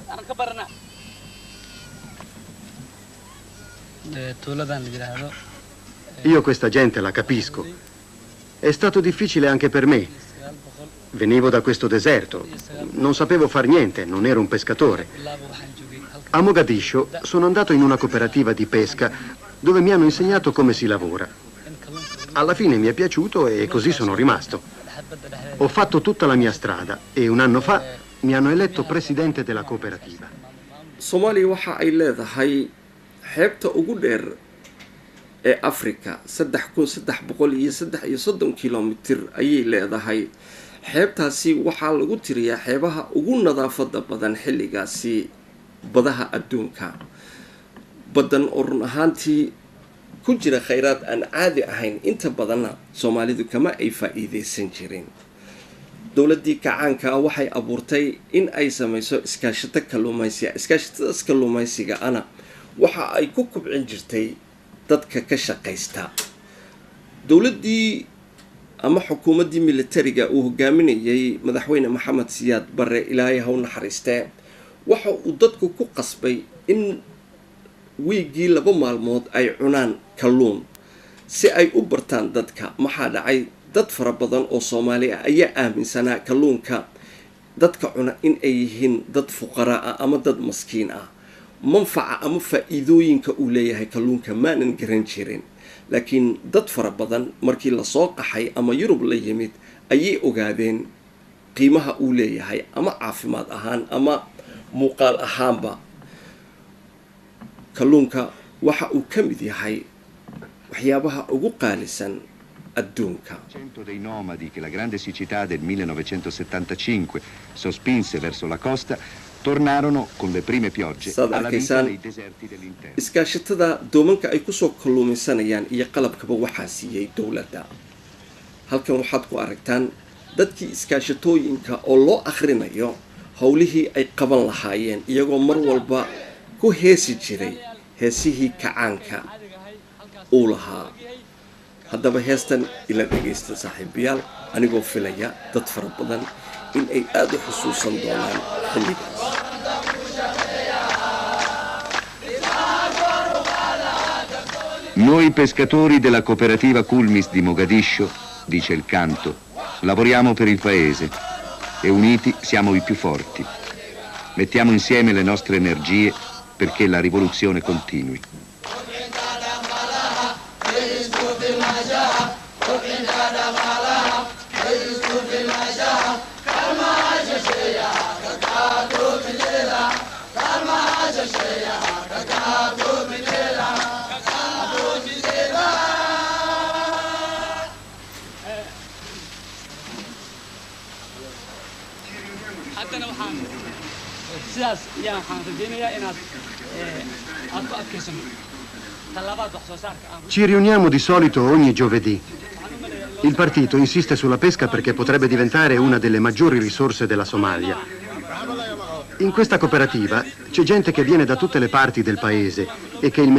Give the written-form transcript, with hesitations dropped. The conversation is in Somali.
Aan ka baranaa tuuladan la yidhaahdo. Io questa gente la capisco. È stato difficile anche per me. Venivo da questo deserto, non sapevo far niente, non ero un pescatore. Bilaaba waxaan joogay halkan. A Mogadiscio sono andato in una cooperativa di pesca dove mi hanno insegnato come si lavora. In kalluunka Alla fine mi è piaciuto e così sono rimasto. Dhexe badda dhexdeeda. Ho fatto tutta la mia strada e un anno fa mi hanno eletto presidente della cooperativa. Soomaaliya waxa ay leedahay xeebta ugu dheer ee Africa, 3333 kilomitir ayay leedahay. Xeebtaasi waxaa lagu tiriyaa xeebaha ugu nadaafada badan xilligaasi badaha adduunka badan, oo run ahaantii ku jira khayraad aan caadi ahayn. Inta badanna Soomaalidu kama ay faa'iideysan jirin. Dowladdii kacaanka ah waxay abuurtay in ay samayso iskaashato kalluumaysiga. Iskaashatadaas kalluumaysiga ana waxa ay ku kubcin jirtay dadka ka shaqaysta. Dowladdii ama xukuumaddii militariga uu hogaaminayay madaxweyne Maxamed Siyaad Barre, Ilaahay ha u naxariistee, waxa uu dadku ku qasbay in wiiggii 2 maalmood ay cunaan kalluun si ay u bartaan dadka. Maxaa dhacay? Dad fara badan oo Soomaali ah ayaa aaminsanaa kalluunka dadka cuna in ay yihiin dad fuqara ah ama dad maskiin ah. Manfaca ama faa'iidooyinka uu leeyahay kalluunka maanan garan jirin, laakiin dad fara badan markii lasoo qaxay ama Yurub la yimid ayay ogaadeen qiimaha uu leeyahay, ama caafimaad ahaan ama muuqaal ahaanba. Kalluunka waxa uu ka mid yahay waxyaabaha ugu qaalisan adduunka. Cento dei nomadi che la grande siccità del 1975 sospinse verso la costa tornarono con le prime piogge Saad alla vita arkaysaan, nei deserti dell'interno. iskaashatada doomanka ay kusoo kalluumaysanayaan iyo qalabkaba waxaa siiyey dowladda. Halkan waxaad ku aragtaan dadkii iskaashatooyinka oo loo akhrinayo howlihii ay qaban lahaayeen, iyagoo mar walba ku heesi jiray heesihii kacaanka caadiga ahay halkaas uu lahaa. Haddaba heestan ila dhegaysta, saaxiibayaal, anigoo filaya dad fara badan in ay aada u xusuusan doonaan xilligaas. Noi pescatori della cooperativa Culmis di Mogadiscio, dice il canto, lavoriamo per il paese e uniti siamo i più forti. Mettiamo insieme le nostre energie perché la rivoluzione continui. Haddana waxaan sidaas ayaan waxaan rajaynayaa inaad aad ku adkaysano tallaabada wax soo saarka aan Ci riuniamo di solito ogni giovedì. Il partito insiste sulla pesca perché potrebbe diventare una delle maggiori risorse della Somalia. In questa cooperativa c'è gente che viene da tutte le parti del paese e che il mestiere